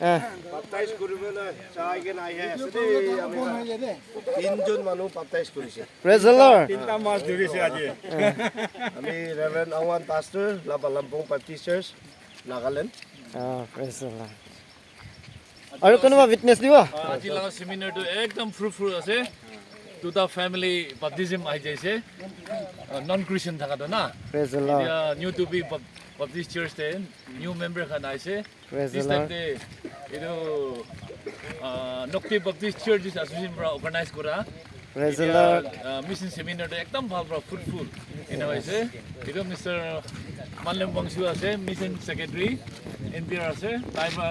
বাপ্তাইজ কৰিবলৈ চাই কিনে আহি আছে দেই। আমি তিনজন মানুহ বাপ্তাইজ কৰিছে। Praise the Lord. তিনিটা মাছ ধৰিছে আজি। আমি reverend Awan, pastor, Lapalampong Baptist church, Nagaland. অঁ, praise the Lord. আৰু কোনোবা উইটনেছ দিব? আজি লগা সেমিনাৰটো একদম ফ্ৰুটফুল আছে। দুটা ফেমিলি বাপ্তিজম আহি যাইছে, নন খ্ৰীষ্টান থকাটো না। Praise the Lord. এতিয়া নিউ টুবি বাপ্টিষ্ট চাৰ্চ নিউ মেম্বাৰ খান আহিছে। Praise the this Lord. টাইমতে এইটো নক্তি বাপ্টিষ্ট চাৰ্চ এছ'চিয়েশ্যন পৰা অৰ্গেনাইজ কৰা Praise the Lord. Mission সেমিনাৰটো একদম ভাল পৰা ফ্ৰুটফুল এনে হৈছে। এইটো মিষ্টাৰ মানলেম বংশু আছে, mission secretary N P R আছে, তাই পৰা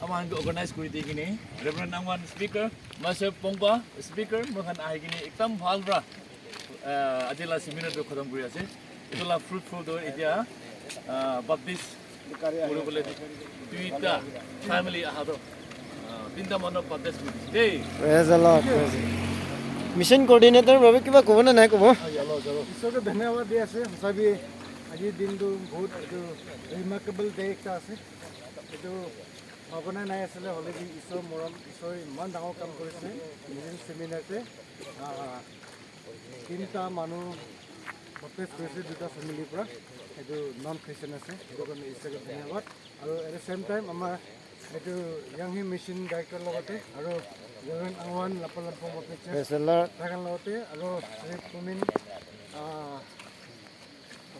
আমাৰ অৰ্গেনাইজ কৰি দি কিনে, ৰেভাৰেণ্ড আংৱান স্পীকাৰ, মাষ্টাৰ পংপা স্পীকাৰ, মোৰখান আহি কিনে একদম ভাল পৰা আজিলা সেমিনাৰটো খতম কৰি আছে। এইটো লা ফ্ৰুটফুলটো এতিয়া বাপ্টিষ্ট কৰিবলৈ দুইটা ফেমিলি অহাটো তিনিটা মানুহ বাপ্টিষ্ট কৰি দিছে দেই। Praise the Lord. Praise the mission coordinator বাবে কিবা ক'বনে নাই ক'ব? ঈশ্বৰকে ধন্যবাদ দি আছে। সঁচাবি আজিৰ দিনটো বহুত এইটো ৰিমাৰ্কেবল ডে একটা আছে। এইটো ভাৱনা নাই আছিলে, হ'লে কি ঈশ্বৰৰ মৰম, ঈশ্বৰে ইমান ডাঙৰ কাম কৰিছে। মিছন চেমিনাৰতে তিনিটা মানুহ বাপ্তাইজ কৰিছে দুটা ফেমিলিৰ পৰা, সেইটো নন খ্ৰীষ্টান আছে। সেইটো কাৰণে ঈশ্বৰকে ধন্যবাদ। আৰু এট the same time আমাৰ এইটো য়াংহি মিছন ডাইৰেক্টৰ লগতে আৰু reverend Angwan, Lapalampong Baptist church, Praise the Lord. তাৰ লগতে আৰু শ্ৰী পুমিন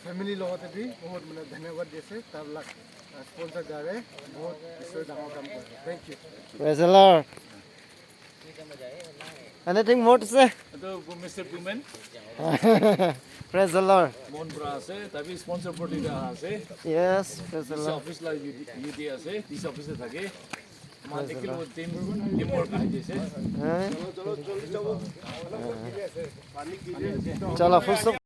ফেমিলিৰ লগতে বি বহুত মানে ধন্যবাদ দিছে। তাৰবিলাক স্পনচাৰ দ্বাৰাই বহুত ঈশ্বৰে ডাঙৰ কাম কৰিছে। Thank U. Praise the Lord. Anything more to say? এইটো mister Pumen. Praise the Lord. মন পৰা আছে, তাৰপিছত স্পনচাৰ প্ৰতি আছে। Yes, praise the DC Lord. Office লা ইউটি আছে, ডিচি অফিচে থাকে। আমাৰ দেখিলো টিম ৱৰ্ক আহি গৈছে। Huh? চলো, full stop.